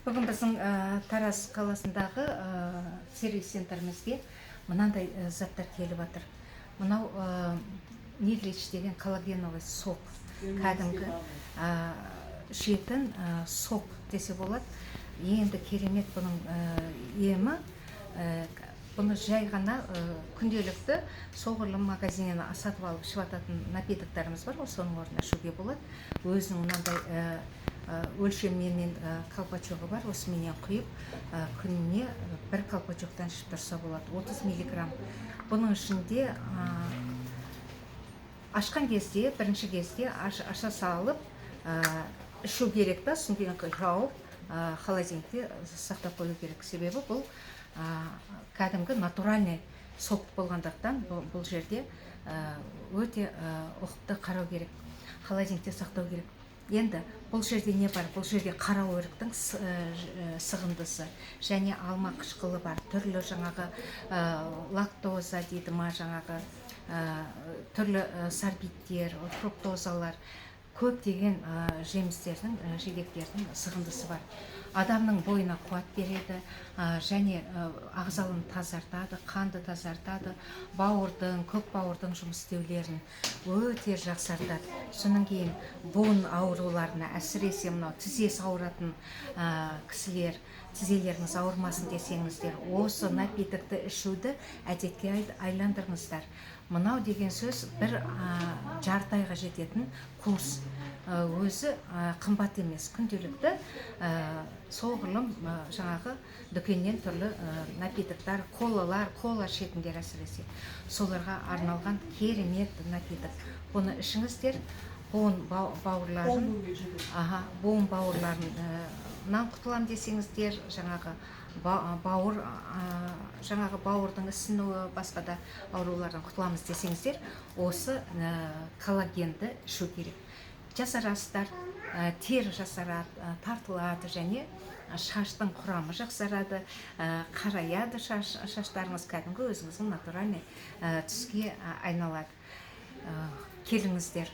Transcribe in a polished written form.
Бүгін біздің Тараз қаласындағы сервис центрімізге мынандай заттар келіп жатыр. Мынау Нилич деген коллагеновый сок, кәдімгі ішетін сок десе болады. Енді керемет бұның емі. Бұны жай ғана күнделікті соғұрлым магазиннен сатып алып ішіп жататын напитоктарымыз бар ғой, соның орнына ішуге болады. Өзінің мынандай өлшемменен колпачогы бар, осыменен құйып, күніне бір колпачоктан ішіп тұрса болады, 30 миллиграмм. Бұның ішінде ашқан кезде, бірінші кезде аша салып ішу керек та, содан кейін жауып, холодильникте сақтап қою керек. Себебі бұл кәдімгі натуральный сок болғандықтан, бұл жерде өте ұқыпты қарау керек, холодильникте сақтау керек. Енді бұл жерде не бар? Бұл жерде қара өріктің сығындысы және алма қышқылы бар, түрлі жаңағы лактоза дейді ма, жаңағы түрлі сорбиттер, фруктозалар, көптеген жемістердің, жидектердің сығындысы бар. Адамның бойына қуат береді және ағзалын тазартады, қанды тазартады, бауырдың, көк бауырдың жұмыс істеулерін өте жақсартады. Содан кейін буын ауруларына, әсіресе мынау тізесі ауыратын кісілер, тізелеріңіз ауырмасын десеңіздер, осы напитокты ішуді әдетке айландырыңыздар. Мынау деген сөз бір жарты айға жететін курс. Өзі қымбат емес, күнделікті соғұрлым жаңағы дүкеннен түрлі напитоктар, колалар, кола ішетіндер әсіресе, соларға арналған керемет напиток. Бұны ішіңіздер, буын бауырларын, аха, буын бауырларынан құтыламын десеңіздер, жаңағы бауыр, жаңағы бауырдың ісінуі, басқа да аурулардан құтыламыз десеңіздер, осы коллагенді ішу керек. Жасарасыздар, тері жасарады, тартылады және шаштың құрамы жақсарады, қараяды шаштарыңыз, кәдімгі өзіңіздің натуральный түске айналады. Келіңіздер.